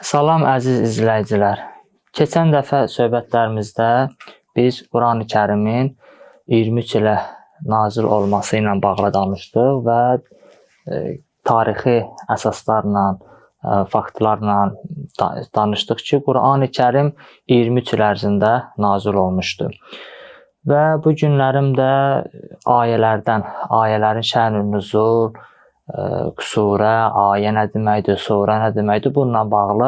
Salam əziz izləyicilər. Keçən dəfə söhbətlərimizdə biz Qurani-Kərimin 23 ilə nazil olması ilə bağlı danışdıq və tarixi əsaslarla, faktlarla danışdıq ki, Qurani-Kərim 23 il ərzində nazil olmuşdu. Və bu günlərim də ayələrdən, ayələrin şən-ü nüzul, surə, ayə nə deməkdir, surə nə deməkdir, bununla bağlı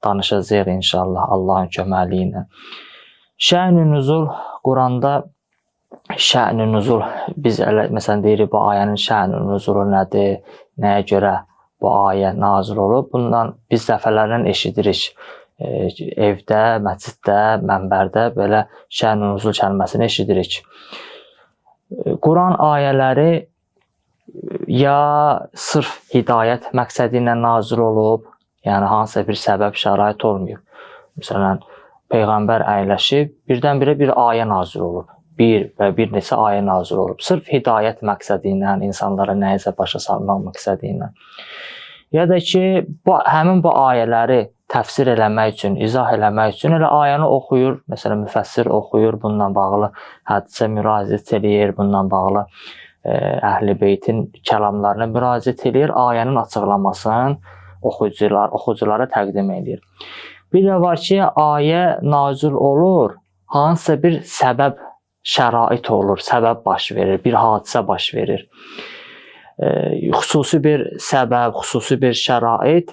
danışacağıq inşallah Allahın köməkliyi ilə. Şən-ü nüzul Quranda şən-ü nüzul biz elə məsələn deyirik bu ayənin şən-ü nüzulu nədir, nəyə görə bu ayə nazil olub? Bundan biz dəfələrlə eşidirik. Evdə, məsciddə, mənbərdə belə şən-ü nüzul kəlməsini eşidirik. Quran ayələri ya sırf hidayət məqsədi ilə nazil olub, yəni hansısa bir səbəb, şərait olmayıb. Məsələn, peyğəmbər əyləşib, birdən-birə bir ayə nazil olub. Bir və bir neçə ayə nazil olub. Sırf hidayət məqsədi ilə, insanlara nəyisə başa salmaq məqsədi ilə. Ya da ki, həmin bu ayələri təfsir eləmək üçün, izah eləmək üçün elə ayəni oxuyur, məsələn, müfəssir oxuyur, bununla bağlı hədisə müraciət eləyir, bununla bağlı Əhl-i Beytin kəlamlarına müraciət eləyir, ayənin açıqlamasını oxuculara təqdim eləyir. Bir də var ki, ayə nazil olur, hansısa bir səbəb, şərait olur, səbəb baş verir, bir hadisə baş verir. Xüsusi bir səbəb, xüsusi bir şərait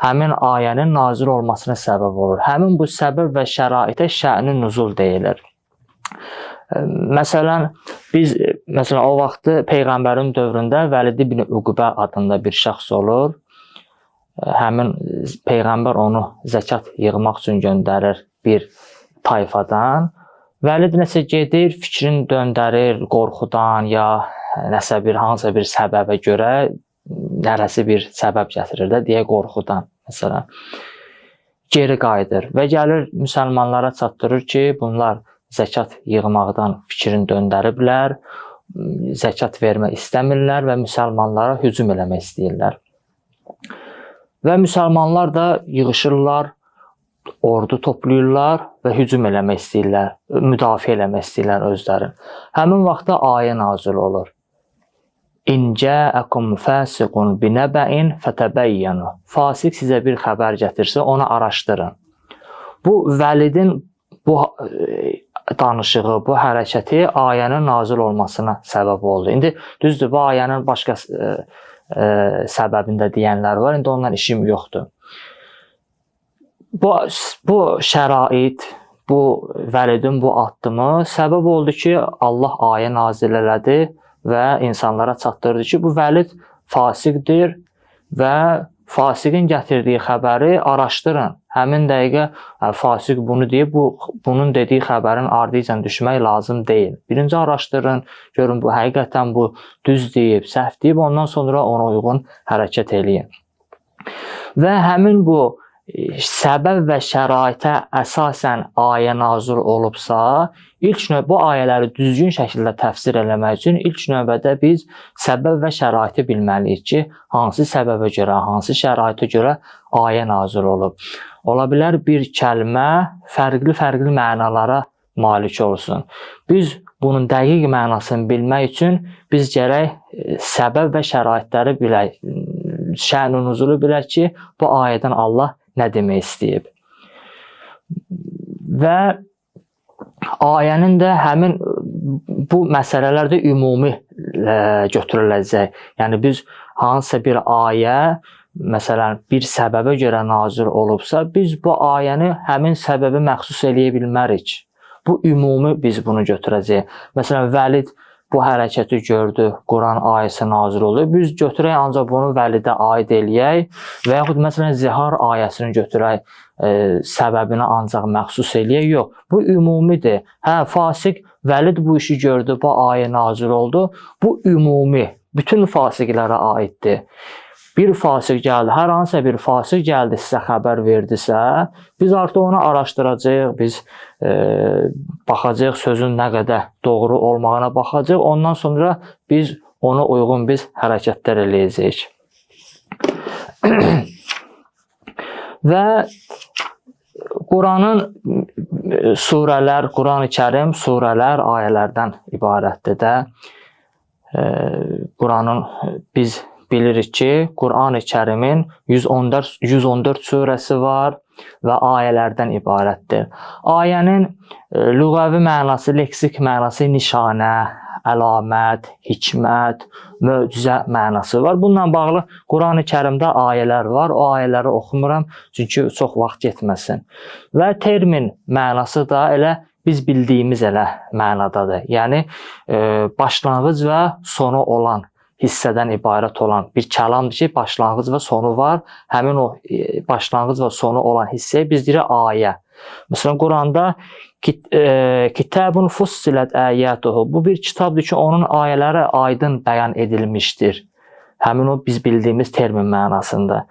həmin ayənin nazil olmasına səbəb olur. Həmin bu səbəb və şəraitə şə'ni nüzul deyilir. Məsələn, biz məsələn o vaxtı peyğəmbərin dövründə Vəlid ibn Uqbə adında bir şəxs olur. Həmin peyğəmbər onu zəkat yığmaq üçün göndərir bir tayfadan. Vəlid nəsə gedir, fikrini döndərir qorxudan ya nəsə bir hansısa bir səbəbə görə nərəsi bir səbəb gətirir də deyə qorxudan məsələn geri qayıdır və gəlir müsəlmanlara çatdırır ki, bunlar zəkat yığmaqdan fikrini döndəriblər, zəkat vermək istəmirlər və müsəlmanlara hücum eləmək istəyirlər. Və müsəlmanlar da yığışırlar, ordu toplayırlar və hücum eləmək istəyirlər, müdafiə eləmək istəyirlər özlərini. Həmin vaxtda ayə nazil olur. İn ca'akum fasiqun binəbəin fətəbəyyənu. Fasiq sizə bir xəbər gətirsə, onu araşdırın. Bu Vəlidin bu danışığı, bu hərəkəti ayənin nazil olmasına səbəb oldu. İndi düzdür, bu ayənin başqa səbəbində deyənlər var. İndi ondan işim yoxdur. Bu şərait, bu Vəlidin bu addımı səbəb oldu ki, Allah ayə nazil elədi və insanlara çatdırdı ki, bu Vəlid fasiqdir və fasiqin gətirdiyi xəbəri araşdırın. Həmin dəqiqə fasiq bunu deyib, bunun dediyi xəbərin ardınca düşmək lazım deyil. Birinci araşdırın, görün bu həqiqətən bu düz deyib, səhv deyib, ondan sonra ona uyğun hərəkət eləyin. Və həmin bu səbəb və şəraitə əsasən ayə nazil olubsa, ilk növbə bu ayələri düzgün şəkildə təfsir eləmək üçün ilk növbədə biz səbəb və şəraiti bilməliyik ki, hansı səbəbə görə, hansı şəraitə görə ayə nazil olub. Ola bilər bir kəlmə fərqli-fərqli mənalara malik olsun. Biz bunun dəqiq mənasını bilmək üçün biz gərək səbəb və şəraitləri bilək, şən-ü nüzulu bilək ki, bu ayədən Allah nə demək istəyib. Və ayənin də həmin bu məsələlər də ümumi götürüləcək. Yəni biz hansısa bir ayə məsələn bir səbəbə görə nazil olubsa, biz bu ayəni həmin səbəbə məxsus eləyə bilmərik. Bu ümumi biz bunu götürəcəyik. Məsələn, Vəlid bu hərəkəti gördü, Quran ayəsi nazil oldu. Biz götürək ancaq bunu Vəlidə aid eləyək və yaxud məsələn zihar ayəsini götürək, səbəbini ancaq məxsus eləyək. Yox, bu ümumidir. Hə, fasiq Vəlid bu işi gördü, bu ayə nazil oldu. Bu ümumi, bütün fasiqlərə aiddir. Bir fasiq gəldi, hər hansısa bir fasiq gəldi sizə xəbər verdisə, biz artıq onu araşdıracağıq, biz baxacağıq sözün nə qədər doğru olmağına baxacağıq. Ondan sonra biz ona uyğun biz hərəkətlər eləyəcəyik. Və Quranın surələr, Quran-ı Kərim surələr, ayələrdən ibarətdir də. Quranın biz bilirik ki, Quran-ı Kərimin 114 surəsi var və ayələrdən ibarətdir. Ayənin lüğəvi mənası, leksik mənası nişanə, əlamət, hikmət, möcüzə mənası var. Bununla bağlı Quran-ı Kərimdə ayələr var. O ayələri oxumuram, çünki çox vaxt getməsin. Və termin mənası da elə biz bildiyimiz elə mənadadır. Yəni başlanğıc və sonu olan hissədən ibarət olan bir kəlamdır ki, başlanğıc və sonu var. Həmin o başlanğıc və sonu olan hissəyə biz deyirik ayə. Məsələn, Quranda Kitabun fussilət ayatuhu. Bu bir kitabdır ki, onun ayələri aydın bəyan edilmişdir. Həmin o biz bildiyimiz termin mənasında.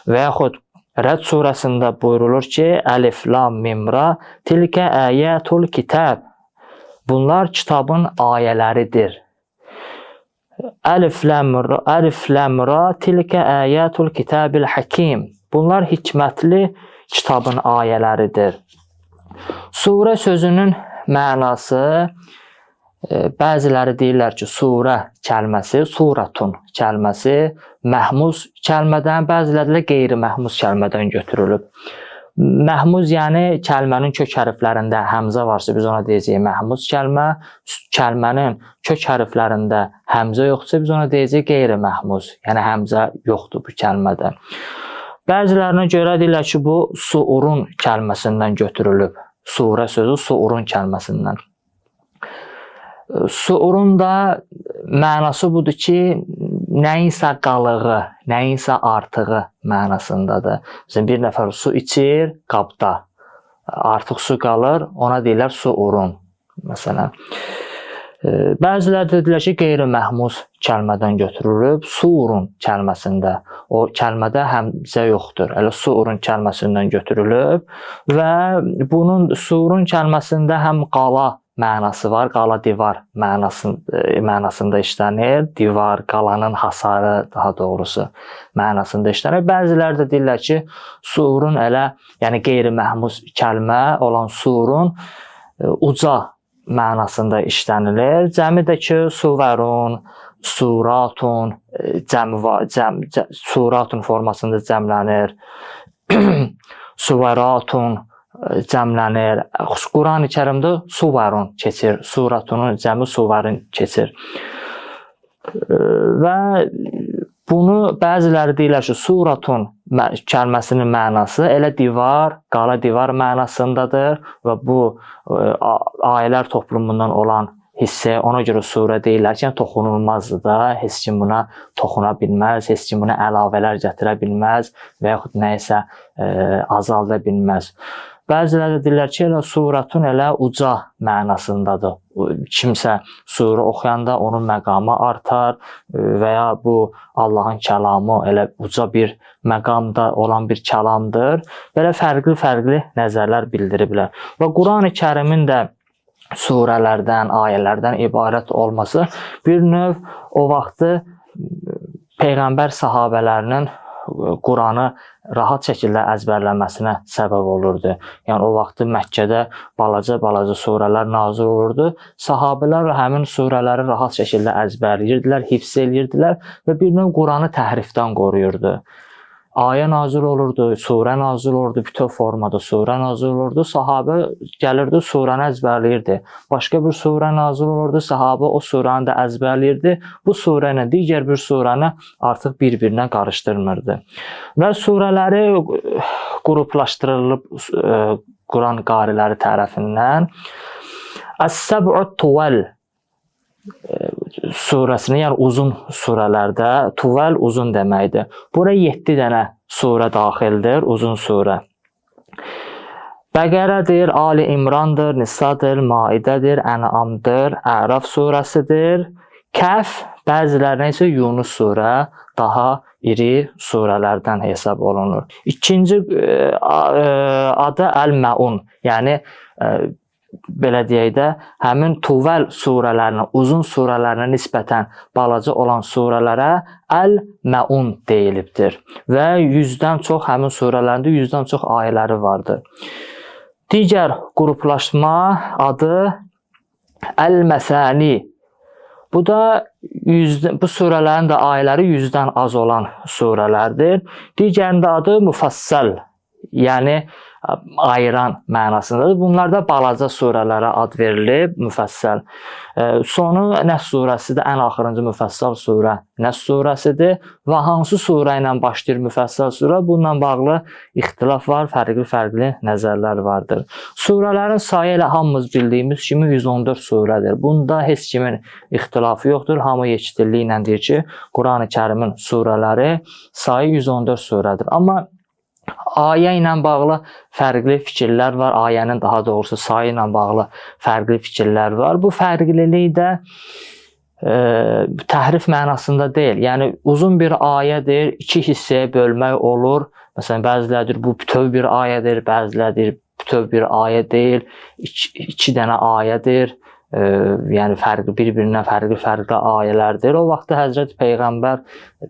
Və yaxud Rəd surəsində buyurulur ki, Əlif, Lam, Mim, Ra, tilkə ayatul kitab. Bunlar kitabın ayələridir. Əlif, Lam, Ra, Əlif, Lam, Ra, tilkə ayatul kitabil hakim. Bunlar hikmətli kitabın ayələridir. Surə sözünün mənası, bəziləri deyirlər ki, surə kəlməsi, suratun kəlməsi məhmuz kəlmədən, bəziləri də qeyri-məhmuz kəlmədən götürülüb. Məhmuz, yəni kəlmənin kök hərflərində həmzə varsa biz ona deyəcəyik məhmuz kəlmə, kəlmənin kök hərflərində həmzə yoxdursa biz ona deyəcəyik qeyri-məhmuz, yəni həmzə yoxdur bu kəlmədə. Bəzilərinə görə deyirlər ki, bu suurun kəlməsindən götürülüb. Surə sözü suurun kəlməsindən. Suurun da mənası budur ki, nəyinsə qalığı, nəyinsə artığı mənasındadır. Məsələn, bir nəfər su içir qabda, artıq su qalır, ona deyirlər suurun. Məsələn, bəziləri də deyirlər ki, qeyri-məhmuz kəlmədən götürülüb, surun kəlməsində. O kəlmədə həmzə yoxdur. Elə surun kəlməsindən götürülüb və bunun surun kəlməsində həm qala mənası var, qala divar mənasında işlənir. Divar, qalanın hasarı daha doğrusu mənasında işlənir. Bəziləri də deyirlər ki, surun elə, yəni qeyri-məhmuz kəlmə olan surun uca mənasında işlənilir. Cəmi də ki, suvarun, suratun, suratun formasında cəmlənir. Suvaratun cəmlənir. Quran-ı Kərimdə suvarun keçir. Suratunun cəmi suvarun keçir. Və bunu bəziləri deyirlər ki, suratun kəlməsinin mənası elə divar, qala divar mənasındadır və bu ayələr toplumundan olan hissə, ona görə surə deyirlər ki, yəni toxunulmazdır da, heç kim buna toxuna bilməz, heç kim buna əlavələr gətirə bilməz və yaxud nəyisə azalda bilməz. Bəziləri də deyirlər ki, elə suratun elə uca mənasındadır. Kimsə surə oxuyanda onun məqamı artar və ya bu Allahın kəlamı elə uca bir məqamda olan bir kəlamdır. Belə fərqli-fərqli nəzərlər bildiriblər. Və Quran-ı Kərimin də surələrdən, ayələrdən ibarət olması bir növ o vaxtı Peyğəmbər sahabələrinin Quranı rahat şəkildə əzbərləməsinə səbəb olurdu. Yəni o vaxtı Məkkədə balaca-balaca surələr nazil olurdu. Sahabələr həmin surələri rahat şəkildə əzbərləyirdilər, hifz eləyirdilər və bir növ Quranı təhrifdən qoruyurdu. Ayə nazil olurdu, surə nazil olurdu, bütöv formada surə nazil olurdu. Sahabə gəlirdi, surəni əzbərləyirdi. Başqa bir surə nazil olurdu, sahabə o surəni də əzbərləyirdi. Bu surə ilə digər bir surəni artıq bir-birinə qarışdırmırdı. Və surələri qruplaşdırılıb Quran qariləri tərəfindən. Əs-Səb'u Tuval surəsini, yəni uzun surələrdə, tuval uzun deməkdir. Bura 7 dənə surə daxildir, uzun surə. Bəqərədir, Ali İmrandır, Nisadır, Maidədir, Ənamdır, Əraf surəsidir. Kəhf, bəzilərinə isə Yunus surə daha iri surələrdən hesab olunur. İkinci adı Əl-Məun, yəni belə deyək də, həmin tuval surələrinə, uzun surələrinə nisbətən balaca olan surələrə Əl-Məun deyilibdir. Və 100-dən çox həmin surələrində 100-dən çox ayələri vardır. Digər qruplaşma adı Əl-Məsani. Bu da bu surələrin də ayələri 100-dən az olan surələrdir. Digərinin də adı Mufassal, yəni ayıran mənasındadır. Bunlar da balaca surələrə ad verilib, müfəssəl. Sonu Nəs surəsidir, ən axırıncı müfəssəl surə Nəs surəsidir və hansı surə ilə başlayır müfəssəl surə? Bununla bağlı ixtilaf var, fərqli-fərqli nəzərlər vardır. Surələrin sayı elə hamımız bildiyimiz kimi 114 surədir. Bunda heç kimin ixtilafı yoxdur. Hamı yekdillik ilə deyir ki, Qurani-Kərimin surələri sayı 114 surədir. Amma ayə ilə bağlı fərqli fikirlər var. Ayənin daha doğrusu sayı ilə bağlı fərqli fikirlər var. Bu fərqlilik də təhrif mənasında deyil. Yəni uzun bir ayədir, iki hissəyə bölmək olur. Məsələn, bəziləri deyir bu bütöv bir ayədir, bəziləri deyir bütöv bir ayə deyil, iki dənə ayədir. Yəni fərqli, bir-birindən fərqli-fərqli ayələrdir. O vaxtda Həzrət Peyğəmbər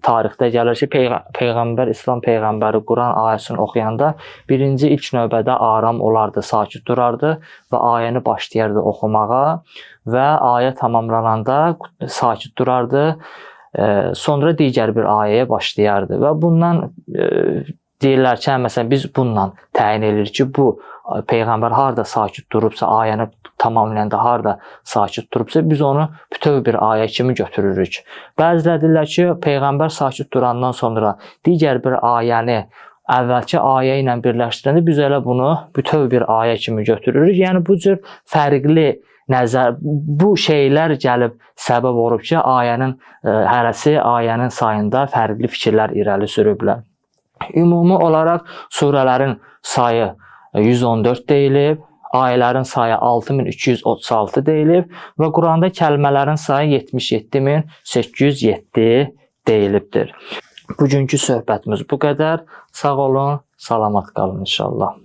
tarixdə gəlir ki, Peyğəmbər, İslam peyğəmbəri Quran ayəsini oxuyanda birinci ilk növbədə aram olardı, sakit durardı və ayəni başlayardı oxumağa və ayə tamamlananda sakit durardı. Sonra digər bir ayəyə başlayardı və bundan deyirlər ki, məsələn biz bununla təyin edirik ki, bu peyğəmbər harda sakit durubsa, ayəni tamamlayanda harda sakit durubsa, biz onu bütöv bir ayə kimi götürürük. Bəziləri deyirlər ki, peyğəmbər sakit durandan sonra digər bir ayəni əvvəlki ayə ilə birləşdirəndə biz elə bunu bütöv bir ayə kimi götürürük. Yəni bu cür fərqli nəzər, bu şeylər gəlib səbəb olub ki, ayənin hərəsi ayənin sayında fərqli fikirlər irəli sürüblər. Ümumi olaraq surələrin sayı 114 deyilib, ayələrin sayı 6236 deyilib və Quranda kəlmələrin sayı 77807 deyilibdir. Bugünkü söhbətimiz bu qədər. Sağ olun, salamat qalın inşallah.